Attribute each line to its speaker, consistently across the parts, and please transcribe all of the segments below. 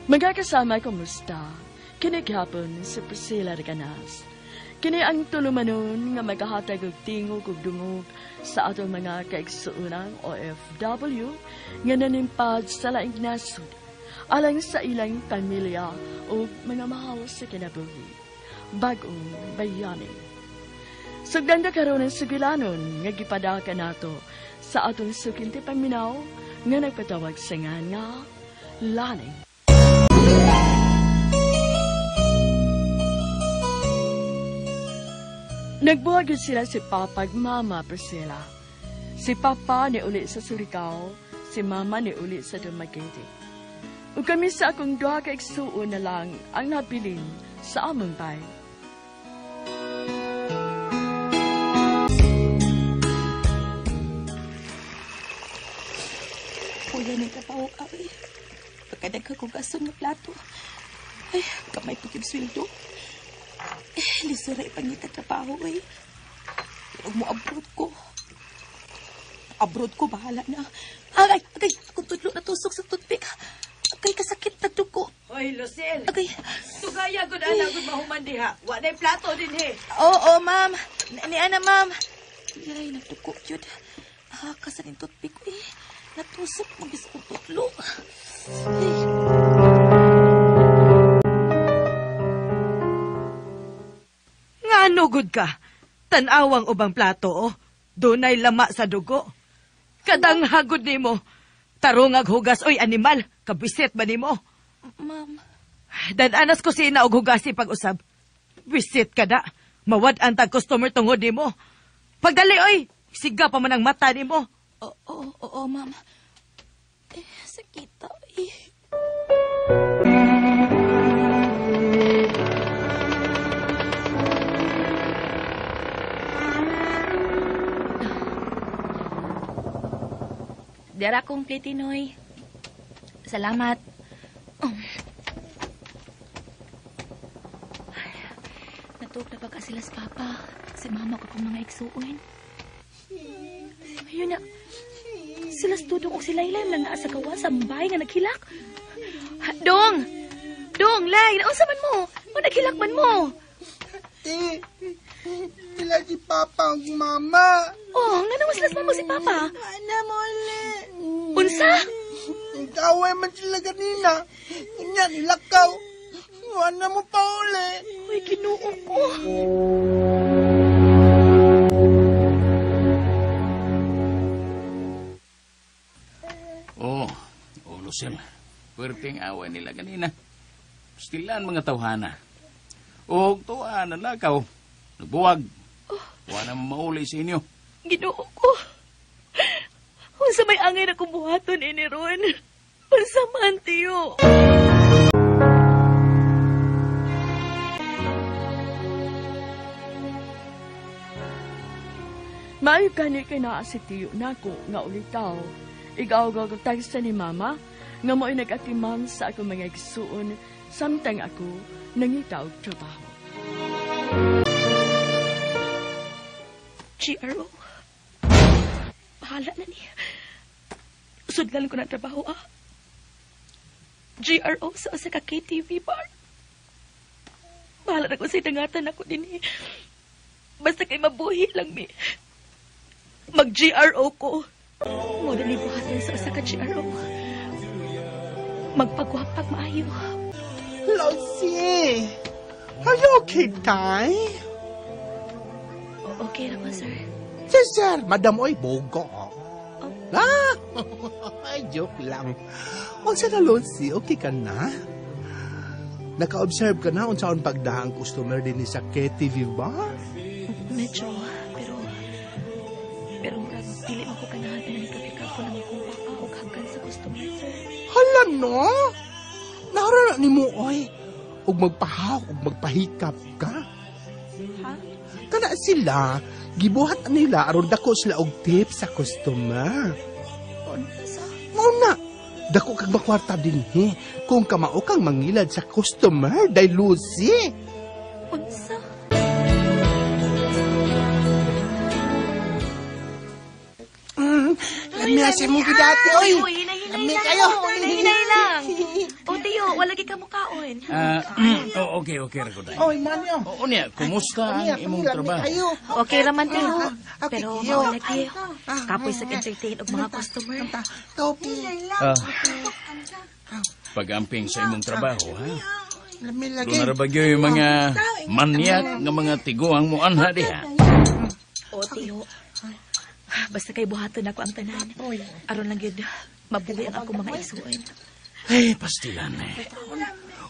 Speaker 1: Mga kasama, kumusta? Kini gihapon si Priscilla Reganas. Kini ang tulumanon nga magahatag og tingog ug dungog sa atong mga kaigsuonang OFW nga nanimpad sa laing nasod alang sa ilang pamilya ug mga mahal sa kinabuhi. Bag-ong bayani. Sugdan karon ang sugilanon nga gipadaka nato sa atong sukinti paminaw nga nagpatawag sa ngan nga Lani. Nagbuhag sila si Papa ug Mama Priscilla. Si Papa ni uli sa Surigao, si Mama ni uli sa Dumaguete. Ug kami sa akong duha ka igsuon na lang ang nabilin sa among bay.
Speaker 2: Kuya ni trabaho ay. Pagkadagha ko gason nga plato. Ay, kamay ko yung sweldo. Eh, lisura ipangita trabaho eh. Huwag mo abroad ko. Abroad ko, bahala na. Agay, agay, akong tudlo na tusok sa toothpick. Agay, kasakit na dugo.
Speaker 3: Hoy, Lucille.
Speaker 2: Agay.
Speaker 3: Tugaya, gud ana, gud mahuman diha. Wa na'y plato din he.
Speaker 2: Oo, ma'am. Ni ana, ma'am. Ay, nagdugo yun. Ah, kasanin toothpick eh. Natusok magis kong tudlo. Ay.
Speaker 3: Ngano gud ka? Tan-awang ubang plato, oh. Dunay lama sa dugo. Kadang hagod nimo. Tarungag hugas, oy animal. Kabisit ba nimo?
Speaker 2: Ma'am.
Speaker 3: Dananas kusina og hugasi pag-usab. Bisit ka da. Mawad-an tag customer tungod nimo. Pagdali, oy. Siga pa man ang mata nimo.
Speaker 2: Oo, oo, ma'am. Eh, sakita, eh. Dara akong plate, Noy. Salamat. Oh. Ay, natuog na pagka sila sa papa. Si mama ko akong mga igsuon. Ayun na. Sila sa Dudong o si Laylay lang naa sa gawa sa bahay nga naghilak. Dong! Dong, Lay! Naunsa man mo? O naghilak man mo?
Speaker 4: Ate, sila si Papa ang Mama.
Speaker 2: Oh, nga naman sila sa mama si Papa.
Speaker 4: Ana mo ulit.
Speaker 2: Unsa?
Speaker 4: Nag-away man sila kanina. Unya, nilakaw. Wala mo pa uli.
Speaker 2: Uy, Ginoo ko.
Speaker 5: Oh, oh, Lucille. Puwerteng away nila kanina. Stilan mga tawhana. O tuwa na lakaw. Nagbuwag. Wala na mauli sa inyo.
Speaker 2: Ginoo ko. Unsa may angay na kumuhaton ini ron. Unsa man, tiyo.
Speaker 1: Maayo gani kay naa si tiyo nako nga ulitaw. Igaw-gaw tagsa ni Mama nga mo'y nag-atiman sa akong mga igsuon samtang ako nangita og trabaho.
Speaker 2: GRO. Bahala na niya. Sudlan ko na trabaho, ah. GRO sa usa ka KTV bar. Bahala na ko sa dangatan ako din eh. Basta kay mabuhi lang mi. Mag-GRO ko. Muna ni buhatin sa usa ka GRO. Magpagwapag maayo.
Speaker 4: Lucy, are you okay, Tay?
Speaker 2: Okay ra ko, sir.
Speaker 4: Sir, sir, madam, oy, bogo. Ah! Ay, joke lang. Unsa na, Lucy, okay ka na? Naka-observe ka na unsaon pagdahang customer din sa KTV ba?
Speaker 2: Medyo, pero murag dili man ko ganahan na nagkapikap ko ng akong papa o hagkan sa customer, sir.
Speaker 4: Hala, no? Nara na ni mo, oy. Ug magpahawk, ug magpahikap ka.
Speaker 2: Ha?
Speaker 4: Kana sila, gibuhat nila aron dako sila og tip sa customer.
Speaker 2: Unsa?
Speaker 4: Mao na, dako kag makwarta dinhi kung kamao kang mangilad sa customer, day Lucy.
Speaker 2: Unsa?
Speaker 4: Lami na si mong gidati, oy.
Speaker 2: Uy, hinay-hinay
Speaker 4: Lami
Speaker 2: lang.
Speaker 4: kayo.
Speaker 2: Hinay-hinay lang. O, Tiyo, Wala ka mukaon.
Speaker 5: Oh, okay, okay, ra ko dai.
Speaker 4: Oy, manyo.
Speaker 5: Oo niya, kumusta ang imong trabaho?
Speaker 4: Kayo.
Speaker 2: Okay raman tiyo.
Speaker 4: Okay,
Speaker 2: Pero
Speaker 4: tiyo.
Speaker 2: mao lagi. Kapoy sa entertain og mga customer.
Speaker 4: Topi.
Speaker 5: Pag-amping sa imong trabaho, ha?
Speaker 4: Lami lagi.
Speaker 5: Doon na ra ba gyud yung mga manyak nga mga tiguang mo anha diha?
Speaker 2: O tiyo. Basta kay buhaton ako ang tanan. Aron lang gyud mabuhi ang akong mga igsuon.
Speaker 5: Ay, pastilan eh.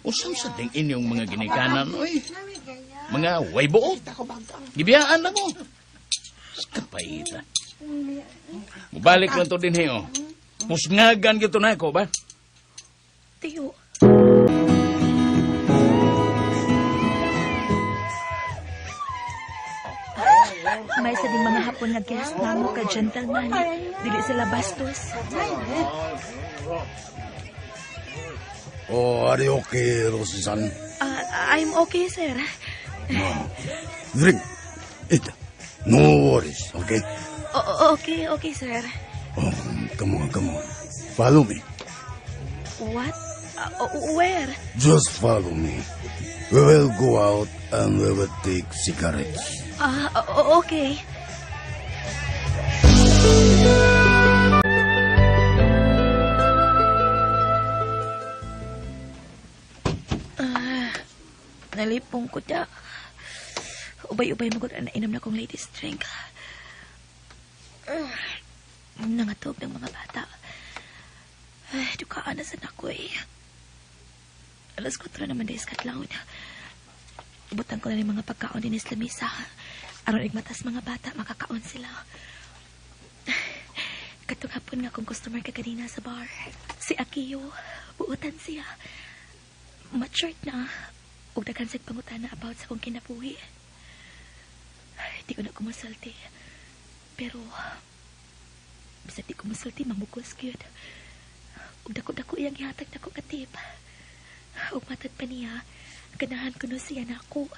Speaker 5: Usam sa ding inyong mga ginikanan, oy. Mga waybuot. Gibiyaan lang ko. Kapaita. Mubalik lang to din oh. Pusngagan gito na ako ba?
Speaker 2: Tiyo. May sa ding mga hapon nga guest namo ka gentleman. Dili sila bastos.
Speaker 6: Oh, are you okay, Rosie-san?
Speaker 2: I'm okay, sir.
Speaker 6: Drink. Eat. No worries, okay?
Speaker 2: Okay, okay, sir.
Speaker 6: Oh, come on, come on. Follow me.
Speaker 2: What? Where?
Speaker 6: Just follow me. We will go out and we will take cigarettes.
Speaker 2: Okay. Nalipong ko da. Ubay-ubay mo na inom na kong ladies drink. Nangatog ng mga bata. Ay, dukaan na sa nako eh. 4:00 naman days katlaon. Ibutan ko na yung mga pagkaon din sa lamisa. Aron igmatas mga bata, makakaon sila. Katong hapon nga kong customer ka kanina sa bar. Si Akio, buutan siya. Matured na. Ug daghan sig pangutana about sa akong kinabuhi. Di ko na kumusulti. Pero, bisag di ko musulti, mamugos gyud. Ug dako-dako iyang gihatag nako ka tip. Ug matad pa niya, ganahan ko no siya na ako.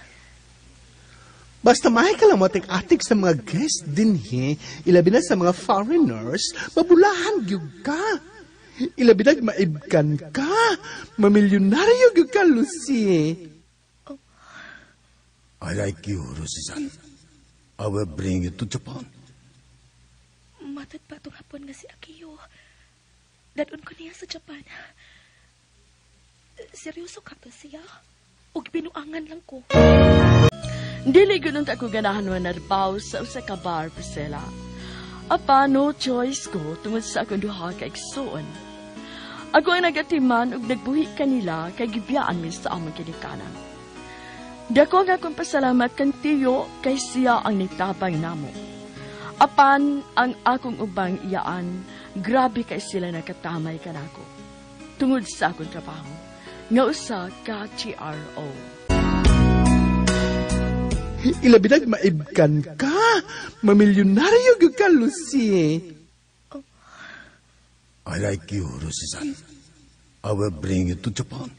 Speaker 4: Basta mahay ka lang matik-atik sa mga guest din he, ilabi na sa mga foreigners, mabulahan gyud ka. Ilabi na maibkan ka, mamilyonaryo gyud ka, Lucy.
Speaker 6: I like you, Rosie-san. I will bring you to Japan.
Speaker 2: Matad pa itong hapon nga si Akio. Dadon ko niya sa Japan. Seryoso ka to siya? Og binuangan lang ko.
Speaker 1: Dili gud ako ganahan manarbaw sa usa ka bar, Priscilla. Apa, no choice ko tungod sa akong duha ka igsuon. Ako ang nagatiman ug nagbuhi kanila kay gibiyaan mi sa among ginikanan. Dako nga akong pasalamat kang tiyo kay siya ang nitabang namo. Apan ang akong ubang iyaan, grabe kay sila nakatamay kanako. Tungod sa akong trabaho, nga usa ka GRO.
Speaker 4: Ilabi na maibkan ka, mamilyonaryo gyud ka, Lucy.
Speaker 6: I like you, Rosie-san. I will bring you to Japan.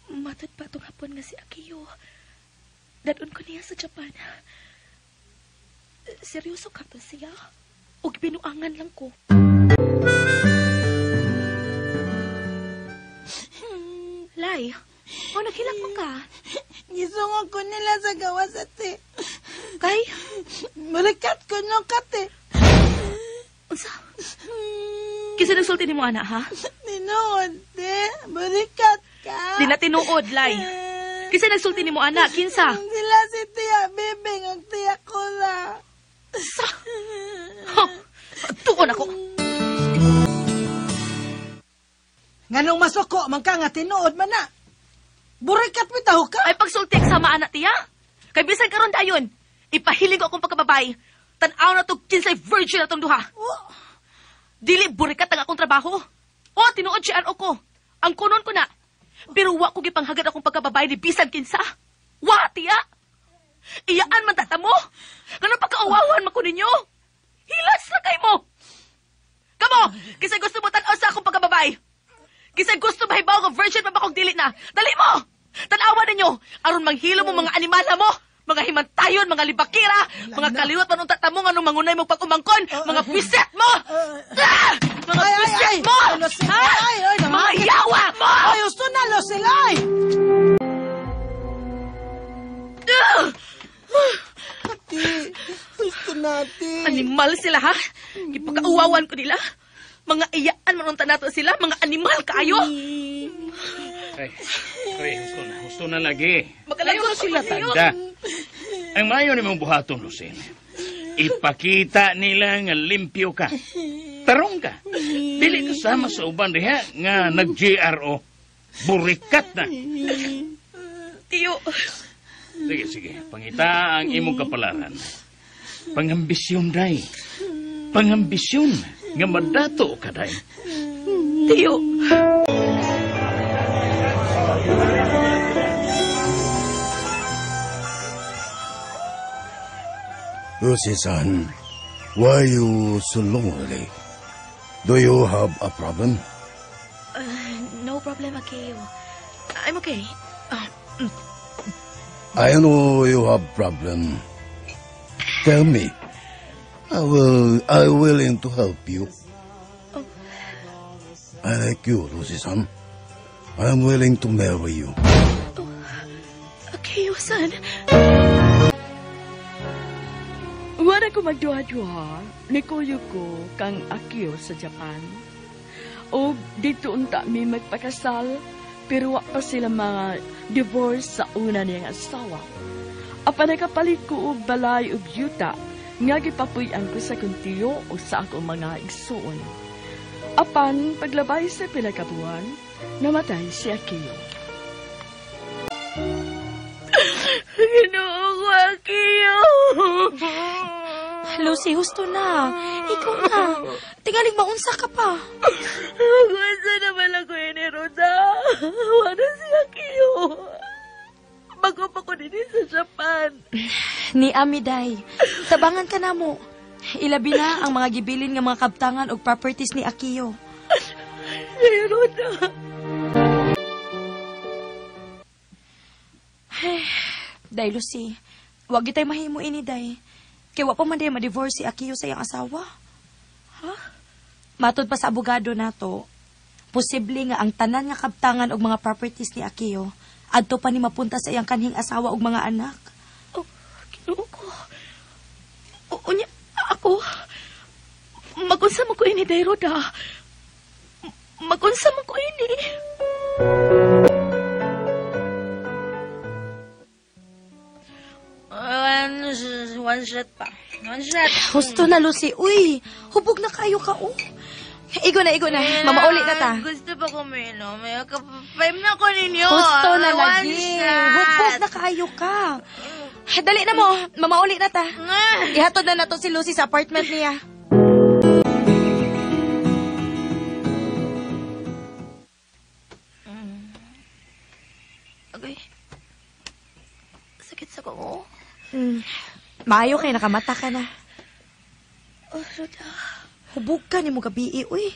Speaker 2: Matad pa itong hapon nga si Akio. Dadon ko niya sa Japan. Seryoso ka to siya? Og binuangan lang ko. Lai, oh, naghilak mo ka.
Speaker 7: Gisungog ko nila sa gawas ate.
Speaker 2: Kay?
Speaker 7: Balikat ko no kate.
Speaker 2: Unsa? Kinsa nagsulti nimo ana, ha?
Speaker 7: Tinuod, te. Balikat ka.
Speaker 2: Di na tinuod, Lai. Kinsa nagsulti nimo ana? Kinsa?
Speaker 7: Sila si Tia Bibing ug Tia Kula.
Speaker 2: Sa? Ha, tuon ako.
Speaker 7: Nganong masuko man ka nga tinuod man na. Burikat bitaw ka.
Speaker 2: Ay pagsulti sama anak tiya. Kay bisan karon dayon, ipahiling ko akong pagkababay. Tan-aw na to kinsay virgin atong duha.
Speaker 7: Oh.
Speaker 2: Dili burikat ang akong trabaho. O tinuod si ano ko. Ang kunon ko na. Pero wa ko gipanghagad akong pagkababay ni bisan kinsa. Wa tiya. Iyaan man tata mo. Ganun pagkauwawan man ko ninyo. Hilas na kay mo. Kamo, kinsa gusto mo tan-aw sa akong pagkababay. Kinsa gusto mahibaw nga virgin pa ba kong dili na. Dali mo! Tan-awa ninyo, aron manghilo mo mga animala mo, mga himantayon, mga libakira, mga kaliwat man unta tamo nga nung mangunay mo pag-umangkon, mga piset mo! Ah! Mga
Speaker 7: Ay, ay,
Speaker 2: piset
Speaker 7: ay!
Speaker 2: mo!
Speaker 7: Ay,
Speaker 2: Ha?
Speaker 7: ay, ay,
Speaker 2: Mga yawa mo!
Speaker 7: Ay, gusto
Speaker 4: natin.
Speaker 2: Animal sila, ha? Gipakauwawan ko nila. Mga iyaan man unta nato sila, mga animal kaayo.
Speaker 5: Ay, pre, husto na. Husto na lagi.
Speaker 2: Magalagot
Speaker 5: Ayaw na sila
Speaker 2: ko sa'yo.
Speaker 5: tanda. Ang mayo ni mong buhaton, Lucille. Ipakita nila nga limpyo ka. Tarong ka. Dili ka sama sa uban diha nga nag-GRO. Burikat na.
Speaker 2: Tiyo.
Speaker 5: Sige, sige. Pangita ang imong kapalaran. Pangambisyon, day. Pangambisyon nga madato ka, day.
Speaker 2: Tiyo.
Speaker 6: Lucy-san, why you so lonely? Do you have a problem?
Speaker 2: No problem, Akio. I'm okay.
Speaker 6: I know you have problem. Tell me. I willing to help you. I like you, Lucy-san. I'm willing to marry you.
Speaker 2: Akio-san.
Speaker 1: Wala ko magduha-duha, nikuyo ko kang Akio sa Japan. O dito unta mi magpakasal, pero wa pa sila mga divorce sa una niyang asawa. Apan nakapalit ko og balay ug yuta, nga gipapuy-an ko sa kuntiyo o sa akong mga igsuon. Apan paglabay sa pila ka buwan, namatay si Akio.
Speaker 2: Ginoo ko, Akio.
Speaker 8: Lucy, husto na. Ikaw na. Tingaling maunsa ka pa.
Speaker 2: Gusto naman ako ini, Roda. Wala si Akio. Bago pa ko din sa Japan.
Speaker 8: Ni Amiday, tabangan ka na mo. Ilabi na ang mga gibilin nga mga kabtangan og properties ni Akio.
Speaker 2: Ay, Roda.
Speaker 8: Day, Lucy, wag gitay mahimo ini, Day. Kay wa pa man day ma-divorce si Akio sa iyang asawa. Ha? Matod pa sa abogado nato, posible nga ang tanan nga kabtangan og mga properties ni Akio adto pa ni mapunta sa iyang kanhing asawa og mga anak.
Speaker 2: Oh, Ginoo ko. Unya, ako. Magunsa mo ko ini, Day, Roda. Magunsa mo ko ini. One shot pa. One shot.
Speaker 8: Husto na, Lucy. Uy, hubog na kayo ka, oh. Igo na, igo na. Mamauli na ta.
Speaker 2: Gusto pa ko uminom. Five na ko ninyo.
Speaker 8: Husto na
Speaker 2: One
Speaker 8: lagi.
Speaker 2: shot.
Speaker 8: Hubog na kayo ka. Dali na mo. Mamauli na ta. Ihatod na nato si Lucy sa apartment niya.
Speaker 2: Okay. Sakit sa kuko.
Speaker 8: Maayo kay nakamata ka na.
Speaker 2: Oh, Roda.
Speaker 8: Hubog ka ni mo gabi, uy.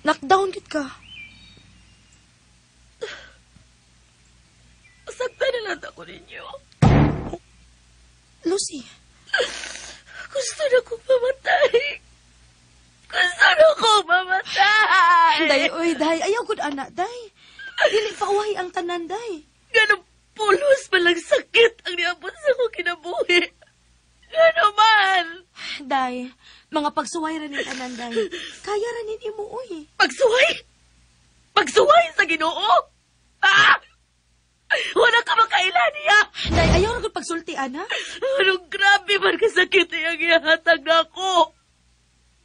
Speaker 8: Knockdown gid ka.
Speaker 2: Saktan na lang ako ninyo.
Speaker 8: Lucy.
Speaker 2: Gusto na kong mamatay. Gusto na kong mamatay.
Speaker 8: Day, uy, day. Ayaw gud ana, day. Dili pa uhay ang tanan, day.
Speaker 2: Ganong pulos palang sakit ang niabot sa akong kinabuhi. Gano man.
Speaker 8: Day, mga pagsuway ra ning tanan, day. Kaya ra nin imo, uy.
Speaker 2: Pagsuway? Pagsuway sa Ginoo? Ah! Wala ka makaila niya.
Speaker 8: Day, ayaw ra gud pagsulti, ana.
Speaker 2: Anong grabe man kasakit iyang ihatag nako.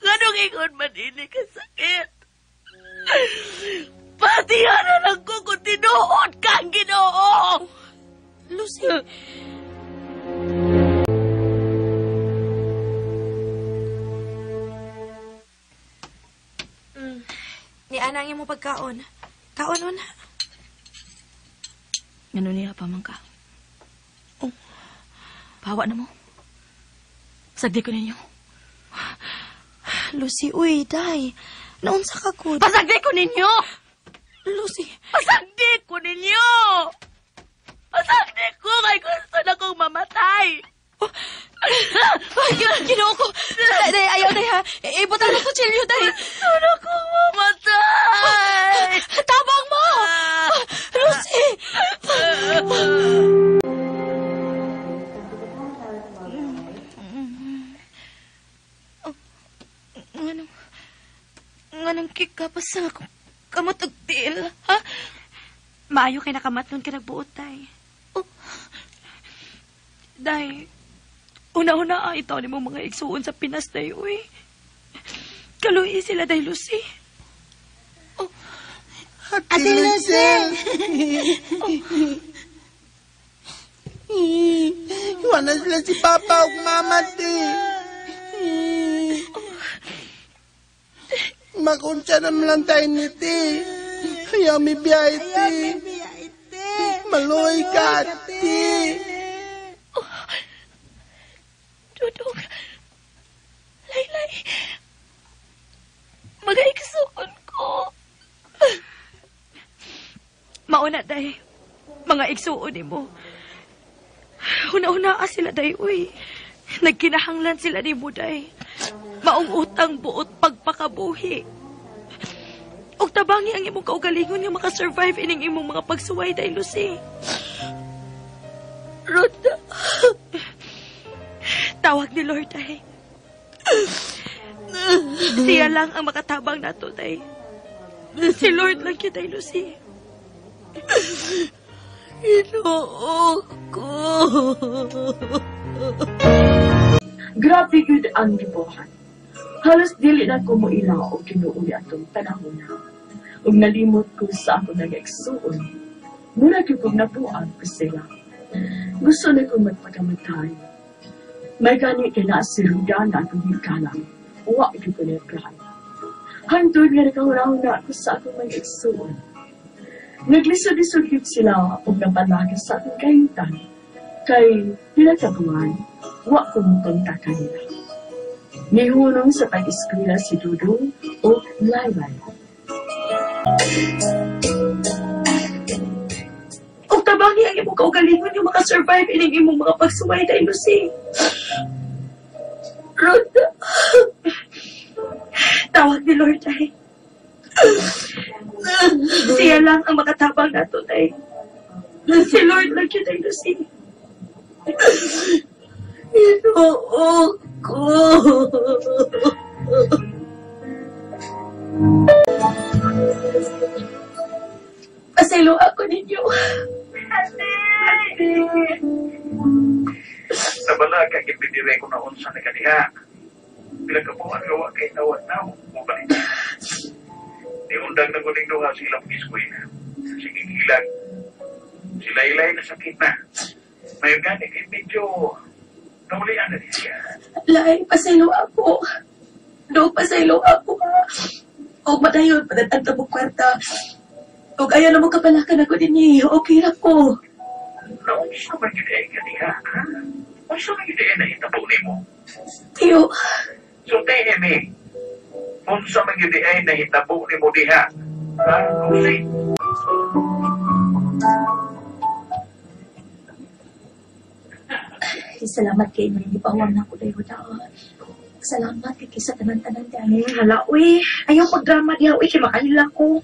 Speaker 2: Anong ingon man ini kasakit? Patihan na lang ko kung tinuod ka ang Ginoo.
Speaker 8: Lucy. Ni ana ang imong pagkaon. Kaon una.
Speaker 2: Ngano niya pa man ka?
Speaker 8: Oh.
Speaker 2: Pawa na mo. Sagdi ko ninyo.
Speaker 8: Lucy, uy, day. Naunsa ka gud?
Speaker 2: Pasagdi ko ninyo!
Speaker 8: Lucy.
Speaker 2: Pasagdi ko ninyo! Pasagdi ko kay gusto na kong mamatay!
Speaker 8: Ay, Ginoo ko. Day, day, ayaw, day, ha. Ibutan mo kutsilyo, day.
Speaker 2: Gusto na kong mamatay!
Speaker 8: Tabang mo! Lucy!
Speaker 2: Gapas sa akong kamot og tiil, ha?
Speaker 8: Maayo kay nakamatnon ka nagbuot, Day.
Speaker 2: Oh.
Speaker 8: Day, una-una ang itaw ni mo mga igsuon sa Pinas, Day, uy. Kaluhi sila, Day Lucy.
Speaker 2: Oh.
Speaker 4: Ate Lucel! Iwanan sila si Papa ug Mama, te. Makunsa naman lang tayo ni te. Ayaw mi biyahe, te. Maloy ka, te.
Speaker 2: Dudong, Laylay, mga igsuon ko.
Speaker 8: Mauna, Day. Mga igsuon nimo. Una-una ka sila, Day, uy. Nagkinahanglan sila ni mo, Day. Maong utang buot pagpakabuhi. Og tabangi ang imong kaugalingon nga makasurvive ining imong mga pagsuway, Day Lucy.
Speaker 2: Roda.
Speaker 8: Tawag ni Lord, Day. Siya lang ang makatabang nato, Day. Si Lord lang yun, Day Lucy.
Speaker 2: Ginoo ko.
Speaker 1: Grabe gyud ang gibuhat. Halos dili na ko moila og Ginoo atong panahon na. Ug nalimot ko sa ako nag-igsuon. Mura gyud kong nabuang ko sila. Gusto na kong magpakamatay. May gani kay naa si Ruda na akong hikalang. Wa gyud ko na-apply. Hangtod nga nakahuna-huna ko sa akong mga igsuon. Naglisod-lisod gyud sila og napalagi sa akong kahimtang. Kay pila ka buwan, wa ko mokontak kanila. Nihunong sa pag-eskwela si Dudong o Laylay.
Speaker 8: Og tabangi ang imong kaugalingon nga makasurvive ining imong mga pagsuway, Day Lucy.
Speaker 2: Roda.
Speaker 8: Tawag ni Lord, Day. Siya lang ang makatabang nato, Day. Si Lord lang yun, Day Lucy.
Speaker 2: Ginoo ko. Pasaylo ako ninyo.
Speaker 9: Ate! Nabala ka, gibidire ko na unsa na kaniha. Pila ka po ang gawa kay tawad na mo balik. Di undang na guling duha sa ilang eskwela. Sige, ilag. Sila ilay na sakit na. May gani kay medyo naulian na din siya.
Speaker 2: Lay, pasaylo ako. Do, pasaylo ako, ha. Og madayon, padatang tabog kwarta. Og ayaw na mo kapalakan ako din eh. Okay ra ko.
Speaker 9: Naunsa man gyud ay kaniha, ha? Unsa man gyud ay nahitabo nimo?
Speaker 2: Tiyo.
Speaker 9: Sultihin ni. Unsa man gyud ay nahitabo nimo diha? Ha, Lucy?
Speaker 2: Salamat kay inyo. Ipawang na ako dayo daon. Salamat kay kisa tanan-tanan dahil.
Speaker 8: Hala, uy. Ayaw pagdrama diha, uy. Kay makaila ko.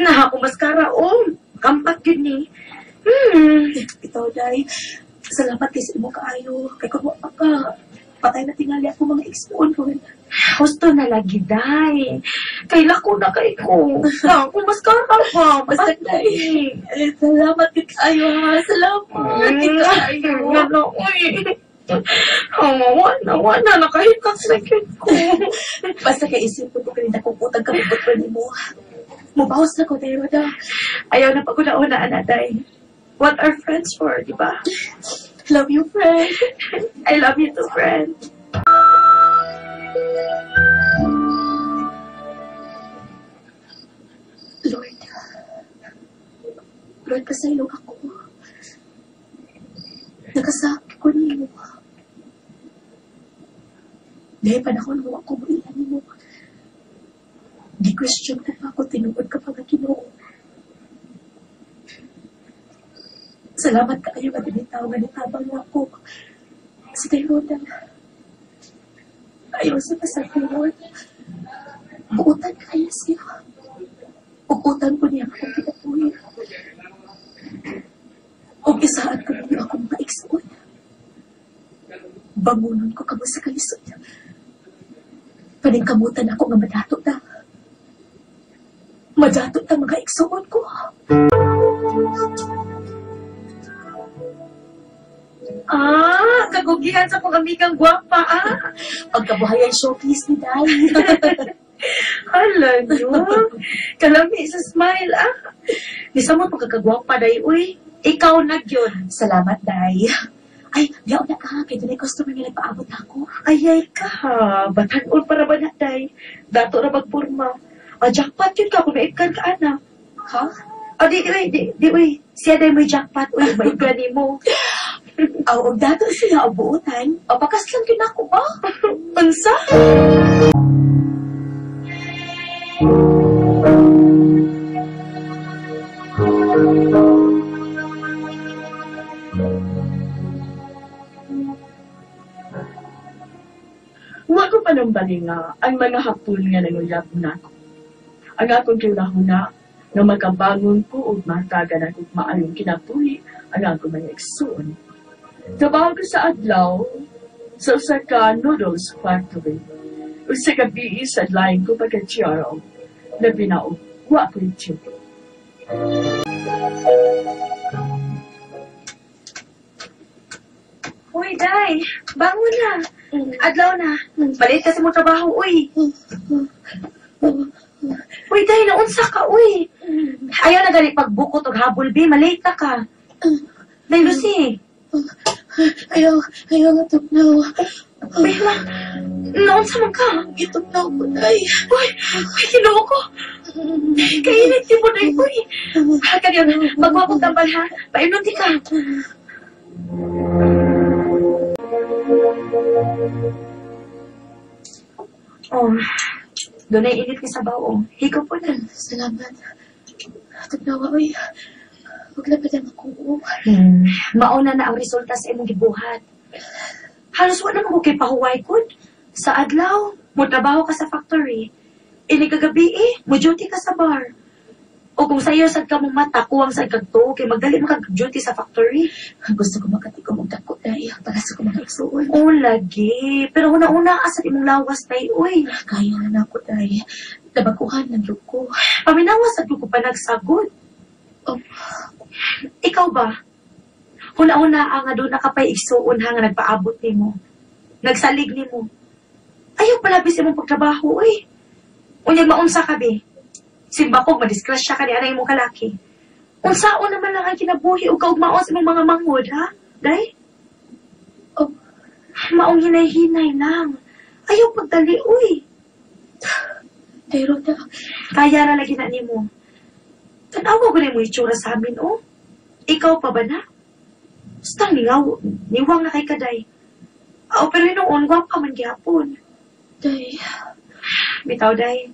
Speaker 8: Naha ko maskara, oh. Kampat yun ni.
Speaker 2: Ito, day. Salamat kay sa imo kaayo. Kay kung wa pa ka, patay na tingali ako mga igsuon ron.
Speaker 8: Husto na lagi, day. Kaila ko na kay ko. Naha ko maskara pa.
Speaker 2: Basta, day. Eh, salamat kay kaayo, ha. Salamat kay kaayo.
Speaker 8: Hala, uy. Oh, wala, wala. Nakahikas na yun ko.
Speaker 2: Basta kay isipon ko kanina kung utang ka mabot nimo. Mubawas na ko, day, Roda.
Speaker 8: Ayaw na pag-una-una, day. What are friends for, di ba?
Speaker 2: Love you, friend.
Speaker 8: I love you too, friend.
Speaker 2: Lord, Lord, pasaylo ako. Nakasakit ko niyo. Dahil panahon mo ako muilan nimo. Di question ko pa ako tinuod ka pa nga Ginoo. Salamat kaayo nga dinitaw nga nitabang na ako. Sa Roda. Ayaw sa pasakay, Lord. Buutan kaya siya. Ugutan ko niya akong kinabuhi. Ug isaan ko niyo akong maigsuon. Bangunon ko kamo sa kalisod. Paningkamutan ako nga madato ta. Madatot ang mga igsuon ko.
Speaker 8: Ah, kagugihan sa kong amigang gwapa, ah.
Speaker 2: Pagkabuhayan showcase ni Day.
Speaker 8: Hala nyo. Kalami sa smile, ah. Bisa mo pagkakagwapa, Day, uy. Ikaw na gyud.
Speaker 2: Salamat, Day. Ay, diyaw na ka. Kaya doon ay customer nga nagpaabot ako.
Speaker 8: Ay, ay ka, ha. Batan-on para ba na, Day? Dato ra magpurma. Ah, jackpot yun ka kung naibkan ka, ana.
Speaker 2: Ha?
Speaker 8: Ah, di, uy, di, di, uy. Siya, Day, may jackpot, uy. Maibkan ni mo.
Speaker 2: Aw, og dato siya ang buotan. O, pakaslan yun ako ba?
Speaker 8: Unsa?
Speaker 1: Wa ko panumbali nga ang mga hapon nga nanguyab nako. Ang akong kinahuna nga makabangon ko ug matagan akong maayong kinabuhi ang akong mga igsuon. Trabaho ko sa adlaw sa usa ka noodles factory. Ug sa gabi sa line ko pagka GRO na binaog, wa ko duty.
Speaker 8: Uy, Day, bangon na. Adlaw na. Balit ka sa mong trabaho, uy. Uy, Day, naunsa ka, uy. Ayaw na gani pagbukot og habol, bi. Malate na ka. Day, Lucy.
Speaker 2: Ayaw, ayaw nga tugnaw.
Speaker 8: Uy, ma. Naunsa man ka?
Speaker 2: Itugnaw ko, Day.
Speaker 8: Uy, uy, Ginoo ko. Kainit mo, Day, uy. Ha, kanyan, magwapog tambal, ha? Painunti ka. Oh, doon ay init ka sa bao. Higo po na.
Speaker 2: Salamat. Tugnaw, uy. Huwag na pala makuo.
Speaker 8: Mauna na ang resulta sa imong gibuhat. Halos wala mo kay pahuway kud. Sa adlaw, mo trabaho ka sa factory. Ini kagabi eh, mo duty ka sa bar. O kung sayo sad ka mong mata, kuwang sad kag tuo kay magdali man kag duty sa factory.
Speaker 2: Gusto ko makatikom og dako, Day. Para sa akong mga igsuon.
Speaker 8: O lagi, pero una-una asa imong lawas tay uy.
Speaker 2: Kaya na nako, Day. Nabaguhan ng loob ko.
Speaker 8: Paminawa sad ko pa nagsagod.
Speaker 2: Oh.
Speaker 8: Ikaw ba? Una-una ang nga doon nakapay igsuon ha nga nagpaabot nimo. Nagsalig nimo. Ayaw palabis imong pagtrabaho, uy. Unyag maunsa ka be. Simba ko madisgrasya ka ni anay imong kalaki. Unsaon naman lang ang kinabuhi ug kaugmaon sa imong mga manghod, ha? Day?
Speaker 2: Oh.
Speaker 8: Maong hinay-hinay lang. Ayaw pagdali, uy.
Speaker 2: Day, Roda.
Speaker 8: Kaya ra lagi na nimo. Tanawa ko na mo itsura sa amin, oh. Ikaw pa ba na? Basta ningaw, niwang na kay kaday. Oo, pero noon, gwapa man gihapon.
Speaker 2: Day.
Speaker 8: Bitaw, day.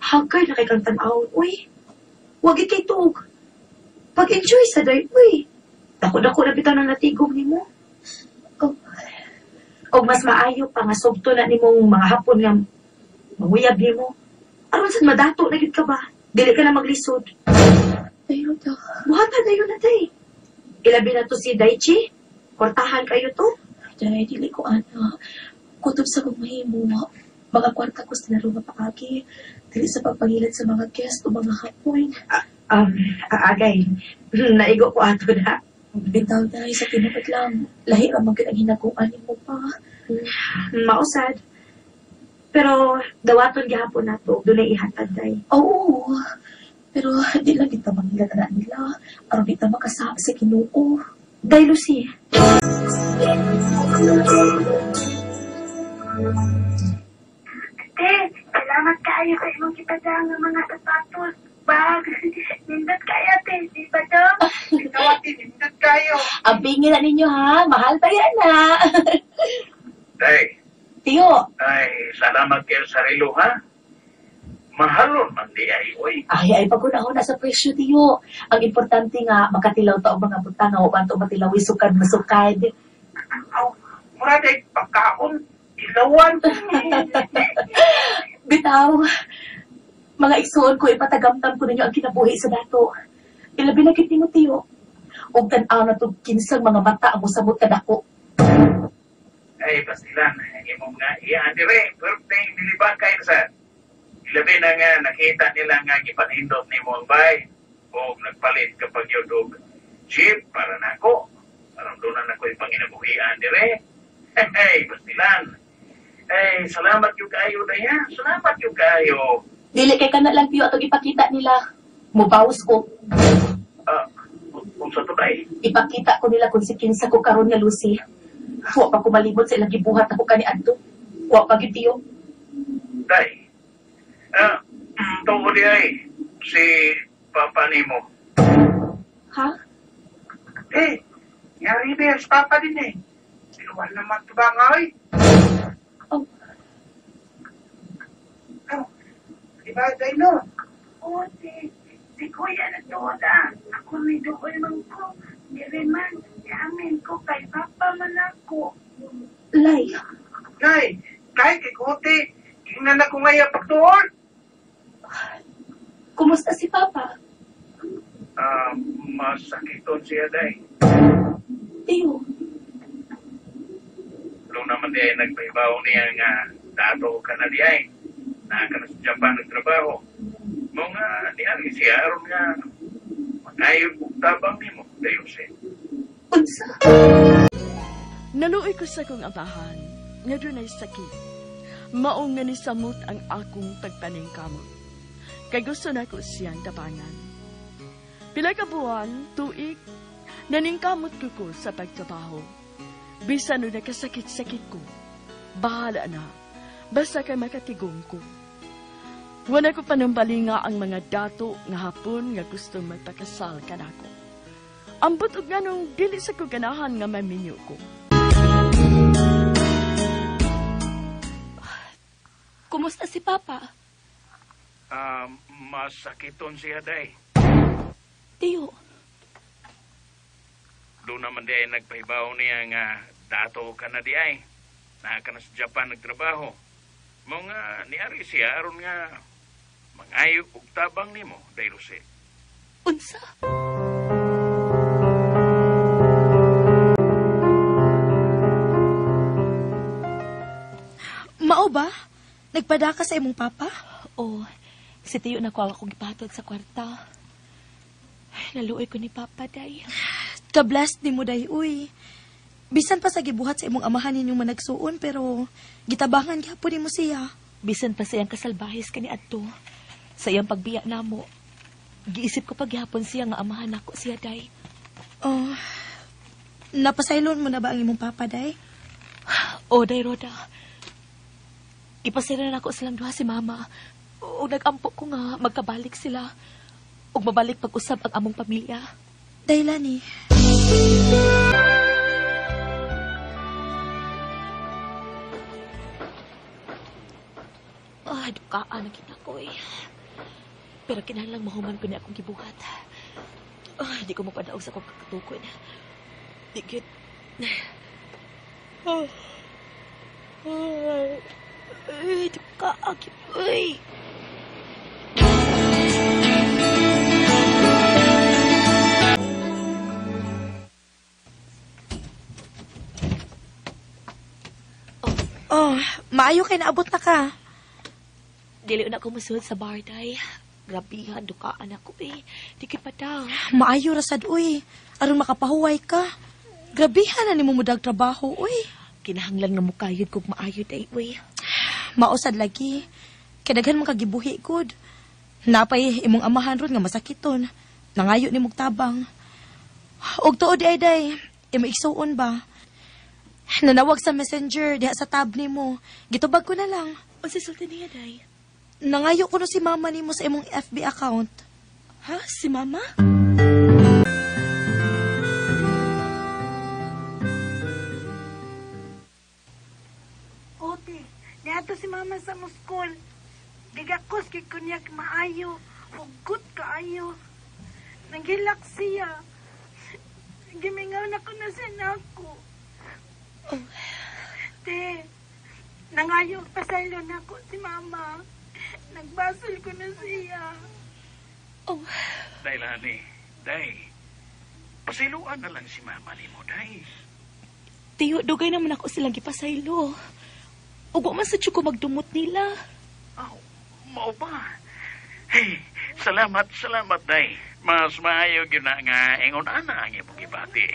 Speaker 8: Hagay na kay kang tan-awon, uy. Wag ikay tuog. Pag-enjoy sa day, uy. Dako-dako na bitaw ng natigom nimo.
Speaker 2: Oh.
Speaker 8: Og mas maayo pa nga sugto na nimong mga hapon nga manguyab nimo. Aron sad madato na gyud ka ba? Dili ka na maglisod.
Speaker 2: Day, Roda.
Speaker 8: Buhatan na yun na, day. Ilabi na to si Daichi. Kortahan kayo to.
Speaker 2: Day, dili ko ana. Kutob sa kong mahimo. Mga kwarta ko sa laro nga paagi. Dili sa pagpangilat sa mga guest o mga hapon.
Speaker 8: Agay. Naigo ko ato na.
Speaker 2: Bitaw, Day, sa tinuod lang. Lahi ra man gyud ang hinaguan nimo pa.
Speaker 8: Mausad. Pero dawaton gihapon nato. Dunay ihatag, day.
Speaker 2: Oo. Pero di lang kita mangilat na nila. Aron di ta makasama sa Ginoo.
Speaker 8: Day, Lucy.
Speaker 10: Ate, salamat kaayo sa imong gipadala nga mga sapatos, bag. Nindot kaayo, ate, di ba dong?
Speaker 4: Ikaw, ate, nindot kayo.
Speaker 2: Abingin na ninyo ha. Mahal pa yan ha.
Speaker 9: Day,
Speaker 2: Tiyo.
Speaker 9: ay, salamat kayo sa relo, ha? Mahalon man di ay, uy.
Speaker 2: Ay, ay, pag-unahon na sa presyo, tiyo. Ang importante nga, makatilaw ta og mga butang nga uban to matilawi sukad masukad.
Speaker 4: Aw, mura day, pagkaon, ilawan.
Speaker 2: Bitaw, mga igsuon ko, ipatagamtam ko ninyo ang kinabuhi sa dato. Ilabi na kit nimo, tiyo. Og tan-aw na to kinsang mga mata ang mosamot kadako.
Speaker 9: Ay, pastilan, ang imong nga iyaan dire, birthday nilibang kayo sa. Ilabi na nga nakita nila nga gipanindot nimo ang bay o nagpalit kapag yun og jeep para nako. Aron doon na ako'y panginabuhian dire. Hey, pastilan. Hey, salamat yung kayo daya. Salamat yung kayo.
Speaker 2: Dili kay kana lang tiyo atong ipakita nila. Mubawas ko.
Speaker 9: Unsa to day?
Speaker 2: Ipakita ko nila kung si kinsa ko karon nga Lucy. Wa pa ko malimot sa ilang gibuhat ako kani adto. Wa pa gyud tiyo.
Speaker 9: Day. Tungod di ay si papa nimo.
Speaker 2: Ha?
Speaker 11: Eh, yari ba si papa din eh. Sinuwan naman ito ba nga eh?
Speaker 2: Oh.
Speaker 11: Oh, di ba, Dino?
Speaker 10: Oo, si Kuya na doon ah. Ako ni doon man ko. Diri man, yamin ko kay Papa man ako.
Speaker 2: Lay.
Speaker 11: Nay, kahit kay Kuti, tingnan ako ngayon pagtuon.
Speaker 2: Kumusta si Papa?
Speaker 9: Masakiton siya, Day.
Speaker 2: Tiyo.
Speaker 9: Doon naman di ay nagpahibaw niya nga dato ka na di ay. Naa ka na sa Japan nagtrabaho. Mga niari siya aron nga mangayo og tabang nimo dayon siya.
Speaker 2: Unsa?
Speaker 1: Naluoy ko sa kong amahan nga dunay sakit. Mao nga nisamot ang akong pagpaningkamot. Kay gusto nako siyang tabangan. Pila ka buwan, tuig, naningkamot ko sa pagtrabaho. Bisan no nakasakit-sakit ko, bahala na, basta kay makatigong ko. Wala ko panumbalinga ang mga dato nga hapon nga gustong magpakasal kanako. Ambot og nganong dili sa ko ganahan nga maminyo ko.
Speaker 2: Kumusta si Papa?
Speaker 9: Masakiton siya, Day.
Speaker 2: Tiyo.
Speaker 9: Doon naman di ay nagpahibaw niya nga dato ka na di ay. Naa ka na sa Japan nagtrabaho. Mga niari siya aron nga mangayo og tabang nimo, Day Rose.
Speaker 2: Unsa?
Speaker 8: Mao ba? Nagpadaka sa imong papa?
Speaker 2: Oo. Si Tiyo na ko akong gipatod sa kwarta. Naluoy ko ni Papa, Day.
Speaker 8: Ka-blessed ni mo, Day, uy. Bisan pa sa gibuhat sa imong amahan ninyong managsuon, pero gitabangan gyapon nimo siya.
Speaker 2: Bisan pa sa iyang kasalbahis kani adto. Sa iyang pagbiya namo. Giisip ko pagyapon siya nga amahan nako siya, Day.
Speaker 8: Oh. Napasaylon mo na ba ang imong papa, Day?
Speaker 2: Oh, Day Roda. Ipasaylo na nako silang duha si Mama. O nag-ampo ko nga magkabalik sila. Ug mabalik pag-usab ang among pamilya.
Speaker 8: Daylani.
Speaker 2: Ah, dukaan na kita ko eh. Pero kinahanglang mahuman ko ni akong gibuhat. Ah, di ko mapadaog sa akong kakatukod. Di gyud. Oh. Ay, dukaan gyud. Uy.
Speaker 8: Oh, maayo kay naabot na ka.
Speaker 2: Dili na ako musulod sa bar, Day. Grabihan, dukaan ako eh. Di kay padaw.
Speaker 8: Maayo ra sad, uy. Aron makapahuway ka. Grabihan na nimo mudag trabaho, uy.
Speaker 2: Kinahanglan nga mukayod kog maayo, Day, uy.
Speaker 8: Mausad lagi. Kay daghan man kagibuhi gud. Napay imong amahan ron nga masakiton. Nangayo nimog tabang. Og tuod ay, Day. Imo igsuon ba? Nanawag sa messenger diha sa tab nimo. Gitubag ko na lang.
Speaker 2: Unsa sulti niya, Day?
Speaker 8: Nangayo ko no si mama nimo sa imong FB account.
Speaker 2: Ha? Si mama?
Speaker 10: Ote, niadto si mama sa muskol. Gigakos kay kunyak maayo. Hugot kaayo. Nanggilak siya. Gimingaw na ko na siya nako.
Speaker 2: Oh.
Speaker 10: Te, nangayo pasaylo na ko si mama. Nagbasol ko na siya.
Speaker 2: Oh.
Speaker 9: Day, Lani. Day. Pasayloan na lang si mama nimo, Day.
Speaker 2: Tiyo, dugay naman ako silang gipasaylo. Ug wa man sa ko magdumot nila.
Speaker 9: Aw, Mao ba? Hey, salamat, salamat, day. Mas maayo gyud na nga ingon ana ang imong gibati.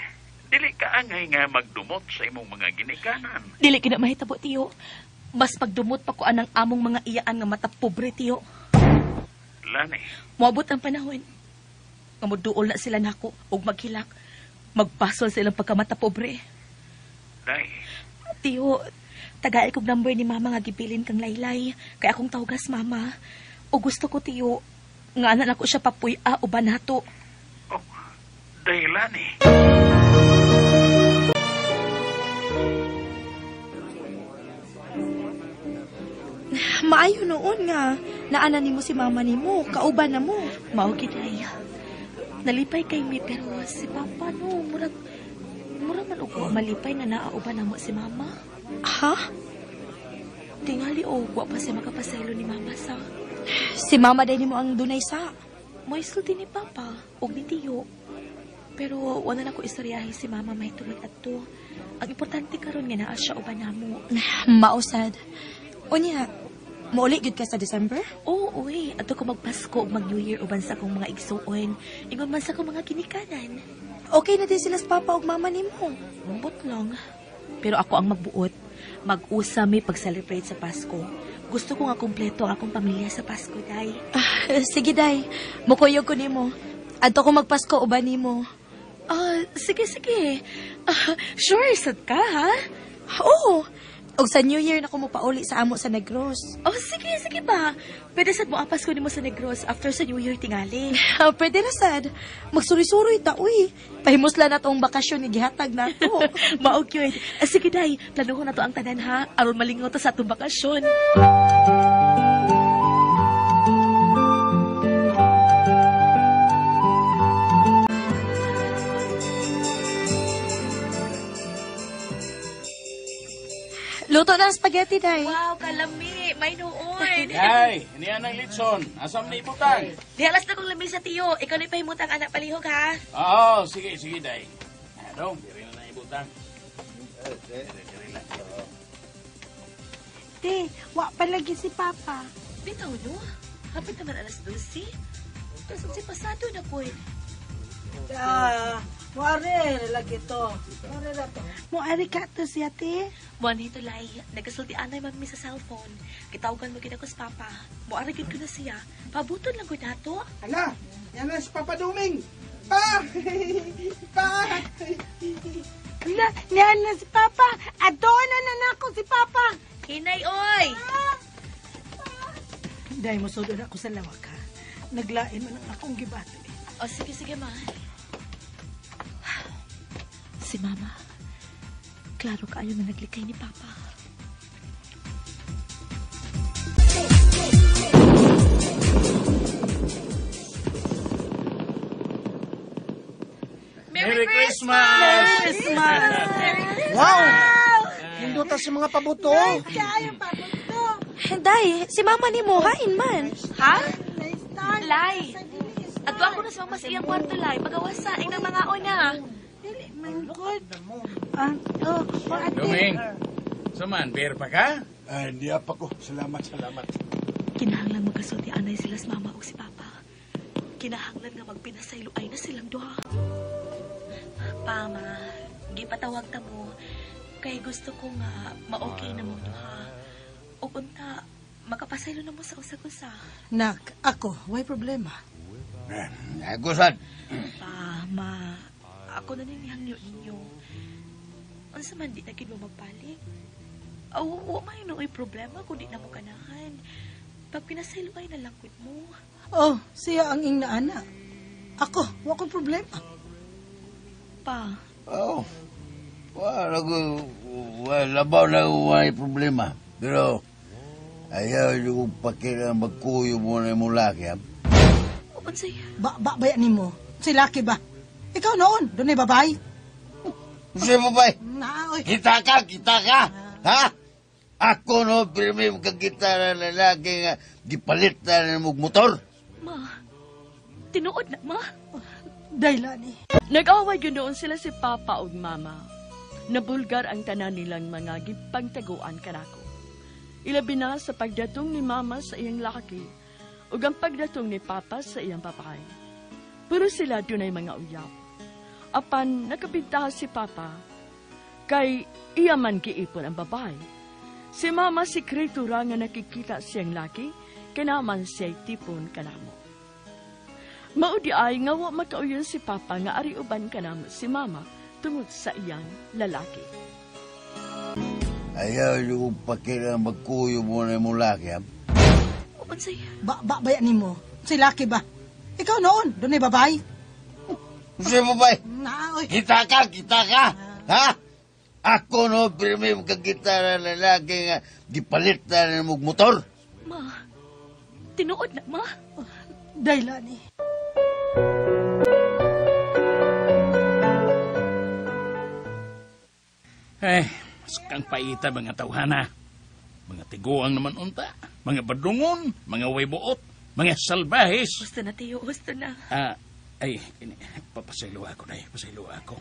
Speaker 9: Dili ka angay nga magdumot sa imong mga ginikanan.
Speaker 2: Dili kina mahitabo, tiyo. Mas pagdumot pa ko anang among mga iyaan nga mata pobre, tiyo.
Speaker 9: Lani.
Speaker 2: Moabot ang panahon. Nga moduol na sila nako og maghilak. Magbasol silang pagkamata pobre.
Speaker 9: Day.
Speaker 2: Tiyo, tagay kog number ni mama nga gibilin kang laylay. Kay akong tawgas mama. O gusto ko, tiyo, nga ana nako siya papuy-a o banato.
Speaker 9: Oh, day, Lani.
Speaker 8: Maayo noon nga naana nimo si mama nimo, kauban na mo.
Speaker 2: Mao gid ay. Nalipay kay mi pero si papa no, murag man og malipay na naauban namo si mama.
Speaker 8: Ha?
Speaker 2: Tingali og wa pa siya makapasaylo ni mama sa.
Speaker 8: Si mama day nimo ang dunay sa.
Speaker 2: Moisulti ni papa og ni tiyo. Pero wala na ko istoryahe si mama mahitungod adto. Ang importante karon nga naa siya uban namo.
Speaker 8: Mao sad. Unya, mouli gyud ka sa December?
Speaker 2: Oo, uy. Adto ko magpasko ug mag New Year uban sa akong mga igsuon. Ingon man sa akong mga ginikanan.
Speaker 8: Okay na din sila sa papa ug mama nimo.
Speaker 2: Mumbot lang. Pero ako ang magbuot. Mag-usa mi pag-celebrate sa Pasko. Gusto ko nga kumpleto ang akong pamilya sa Pasko, day.
Speaker 8: Ah, sige, day. Mukuyog ko nimo. Adto ko magpasko uban nimo.
Speaker 2: Ah, sige, sige. Ah, sure, sad ka, ha?
Speaker 8: Oo. Og sa New Year na ko mopauli sa amo sa Negros.
Speaker 2: Oh, sige, sige ba. Pwede sad mo apas ko nimo sa Negros after sa New Year tingali.
Speaker 8: Pwede na sad. Magsuri-suroy ta, uy. Pahimusla na tong bakasyon ni gihatag nato.
Speaker 2: Mao gyud. Sige day, planuhon na to ang tanan ha. Aron malingaw ta sa atong bakasyon.
Speaker 8: Luto na ang spaghetti, day.
Speaker 2: Wow, kalami. May noon.
Speaker 5: Ay, niyan ang litson. Asam na ibutang.
Speaker 2: Dihalas na kong lami sa tiyo. Ikaw na ipahimutang anak palihog, ha?
Speaker 5: Oo, sige, sige, day. Ano, diri na na ibutang. Diri na.
Speaker 10: Te, wa pa lagi si Papa.
Speaker 2: Bitaw, no? Hapit naman 12:00. Tapos si pasado na ko eh.
Speaker 7: Ah, muare lagi to. Muare na to.
Speaker 10: Muari ka to siya, te.
Speaker 2: Buwan hito, Lai. Nagasulti anay mami sa cellphone. Gitawagan mo gid ako sa Papa. Muari gid ko na siya. Pabuton lang ko nato.
Speaker 4: Ala, yan na si Papa Duming. Pa! Pa!
Speaker 10: Ala, niyan na si Papa. Adto na na nako si Papa.
Speaker 2: Hinay, oy!
Speaker 7: Dahil mosulod ako sa lawak ha. Naglain man ang akong gibato eh.
Speaker 2: O, sige, sige, ma. Si Mama, klaro kaayo na naglikay ni Papa.
Speaker 5: Merry Christmas!
Speaker 7: Merry Christmas!
Speaker 4: Wow! Nindot sa mga pabuto.
Speaker 10: Kaayo pabuto.
Speaker 8: Day, si mama nimo hain man.
Speaker 2: Ha?
Speaker 10: Nice start.
Speaker 2: Lai! Adto ako na si Mama sa iyang kwarto, Lai. Pagawasa, inang mga una.
Speaker 10: Dili man good. Ah, oh, oh, ate.
Speaker 5: Duming, saman, beer pa ka?
Speaker 6: Ay, hindi pa ko. Salamat, salamat.
Speaker 2: Kinahanglan magkasulti anay sila sa Mama o si Papa. Kinahanglan nga magpinasaylo ay na silang duha. Pa, Ma, gipatawag ta mo. Kay gusto ko nga ma-okay na mo duha. O unta, makapasaylo na mo sa usag-usa.
Speaker 7: Nak, ako, way problema.
Speaker 6: Ako sad.
Speaker 2: Pa, Ma, ako na ninihangyo ninyo. Unsa man di na gid mo magpaling. Aw, wa may nooy problema kung di na mo kanahan. Pag pinasaylo ay na lang gud mo.
Speaker 7: Oh, siya ang ingna ana. Ako, wa ko'y problema.
Speaker 2: Pa,
Speaker 6: Oh. Wala ko, wala labaw na wala problema. Pero, ayaw yung pakira magkuyo mo na imong laki, ha?
Speaker 2: unsay
Speaker 7: Ba, ba, bayan nimo. Si laki ba? Ikaw noon, doon ay babay.
Speaker 6: Kasi babay,
Speaker 7: Na, oy.
Speaker 6: kita ka, kita ka, ha? Ako no, pirmi magkakita na lalaki nga gipalit na ng motor.
Speaker 2: Ma, tinuod na, ma.
Speaker 7: Daylani.
Speaker 1: Nag-away yun noon sila si Papa ug Mama. Nabulgar ang tanan nilang mga gipangtaguan kanako. Ilabi na sa pagdatong ni Mama sa iyang laki ug ang pagdatong ni Papa sa iyang babae. Pero sila dunay mga uyab. Apan nakabintaha si Papa kay iya man giipon ang babae. Si Mama sikreto ra nga nakikita siyang laki kay naman siya'y tipon kanamo. Mao diay nga wa makauyon si Papa nga ari uban kanamo si Mama tungod sa iyang lalaki.
Speaker 6: Ayaw yung pakira magkuyo mo na imong laki, ha?
Speaker 2: Unsay?
Speaker 7: Ba, ba, bayan nimo. Unsay laki ba? Ikaw noon, dunay babae.
Speaker 6: Unsay babae?
Speaker 7: Na, oy.
Speaker 6: Kita ka, kita ka! Ha? Ako no, pirmi magkakita na lalaki nga gipalit na ng motor.
Speaker 2: Ma, tinuod na, ma.
Speaker 7: Daylani.
Speaker 5: Eh, kang paita mga tawhana. Mga tiguang naman unta, mga badungon, mga waybuot, mga salbahis.
Speaker 2: Gusto na, Tiyo, gusto na.
Speaker 5: Ay, papasaylo ako na, pasaylo ako.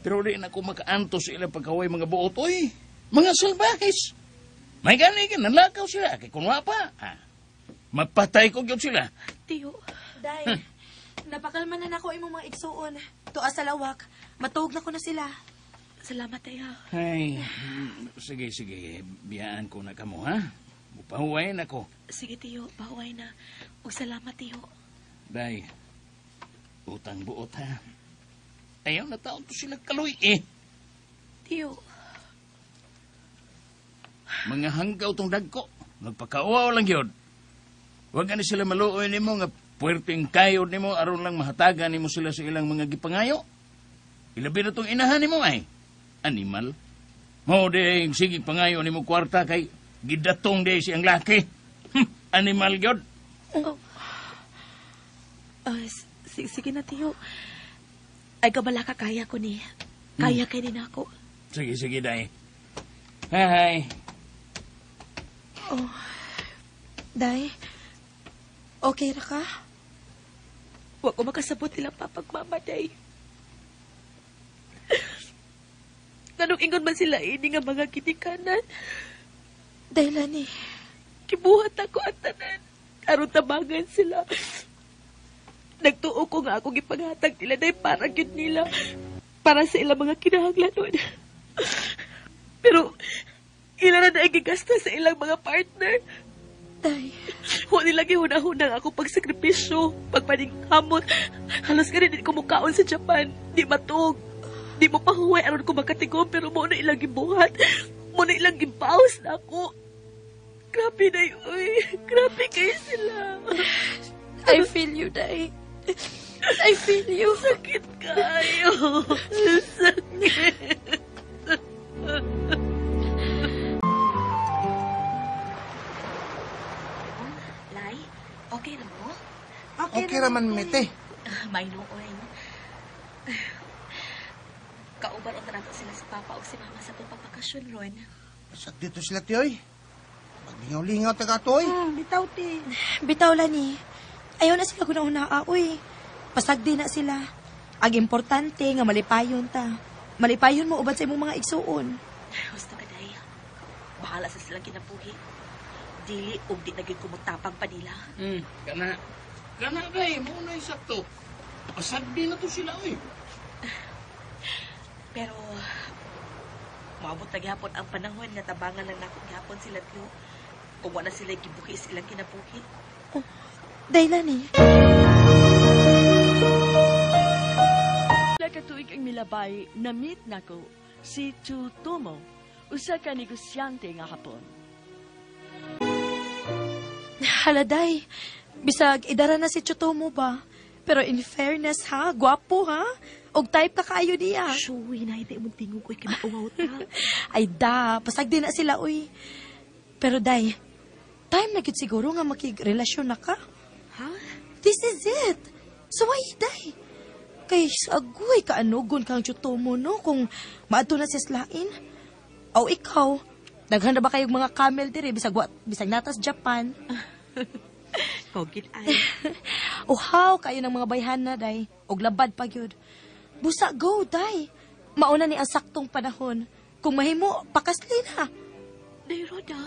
Speaker 5: Pero di na ako makaanto sa ilang pagkaway mga buot, oy. Mga salbahis. May gani ka, nanlakaw sila, kay kunwa pa. Mapatay ko gyud sila.
Speaker 2: Tiyo.
Speaker 8: Day, napakalma na nako imong mga igsuon. Tuwa sa lawak, matuog na ko na sila.
Speaker 2: Salamat, Tiyo.
Speaker 5: Ay, sige, sige. Biyaan ko na kamo, ha? Mupahuwain ako.
Speaker 2: Sige, Tiyo. Pahuway na. Ug salamat, Tiyo.
Speaker 5: Day, utang buot, ha? Ayaw na taon to sila kaloy, eh.
Speaker 2: Tiyo.
Speaker 5: Mga hanggaw tong dagko. Magpakauaw lang yun. Huwag na sila maluoy nimo nga puwerteng kayod nimo aron lang mahatagan nimo sila sa ilang mga gipangayo. Ilabi na tong inahan nimo ay. Animal. Mao di sige pangayo nimo kwarta kay gidatong di siyang laki. Animal gyud.
Speaker 2: Oh. Sige na, Tiyo. Ay kabala ka kaya ko ni. Kaya kay ni nako.
Speaker 5: Sige, sige, day. Hi.
Speaker 8: Oh. Day, okay ra ka?
Speaker 2: Wa ko makasabot ilang papagmama, day. Nganong ingon man sila ini nga mga ginikanan?
Speaker 8: Daylani.
Speaker 2: Kibuhat ako ang tanan. Aron tabangan sila. Nagtuo ko nga ako gipanghatag nila, day, para gyud nila. Para sa ilang mga kinahanglanon. Pero ila na naigigasta sa ilang mga partner.
Speaker 8: Day.
Speaker 2: Wa nila gihuna-hunang ako pagsakripisyo, pagpaningkamot. Halos ka rin di ko mukaon sa Japan. Di matuog. Di mo pahuway aron ko makatigom, pero mo na ilang gibuhat. Mo na ilang gibawas na ako. Grabe na yun, uy. Grabe kayo sila.
Speaker 8: I feel you, Day. I feel you.
Speaker 2: Sakit kayo. Sakit. Lai, okay na mo?
Speaker 4: Okay raman, mete.
Speaker 2: May nooy. Kauban unta nato sila si Papa o si Mama sa itong pagbakasyon ron.
Speaker 4: Sa dito sila, tiyoy. Maglingaw-lingaw taga toy.
Speaker 10: Bitaw, ti.
Speaker 8: Bitaw, Lani. Ayaw na sila guna-una, uy. Pasagdi na sila. Ang importante nga malipayon ta. Malipayon mo uban sa imong mga igsuon.
Speaker 2: Gusto ka, Day. Bahala sa silang kinabuhi. Dili og di na gyud kumutapang pa nila.
Speaker 5: Kana. Kana, Day. Muna yung sakto. Pasagdi na to sila, uy.
Speaker 2: Pero, maabot na gihapon ang panahon nga tabangan lang nako gihapon sila, Tiyo. Kung wala sila gibuhi sa ilang kinabuhi.
Speaker 8: Oh, Daylani.
Speaker 1: Pila ka tuig ang milabay, na-meet nako si Tsutomo, usa ka negosyante nga Hapon.
Speaker 8: Hala, Day. Bisag, idara na si Tsutomo ba? Pero in fairness, ha? Gwapo, ha? Og type ka kaayo niya.
Speaker 2: Shuwi na, hindi mong tingog, uy, kay mauwaw ta.
Speaker 8: Ay, da. Pasag din na sila, uy. Pero, Day, time na gyud siguro nga makigrelasyon na ka.
Speaker 2: Ha?
Speaker 8: This is it. So, why, Day? Kay, agoy, kaanugon kang Tsutomo, no? Kung maadto na siya sa lain. O, ikaw, daghan na ba kayong mga camel dire? Bisag, bisag natas Japan.
Speaker 2: Kogit ay.
Speaker 8: Uhaw kayo ng mga bayhana, Day. Og labad pa gyud. Busa, go, Day. Mauna ni ang saktong panahon. Kung mahimo, pakasli na.
Speaker 2: Day, Roda.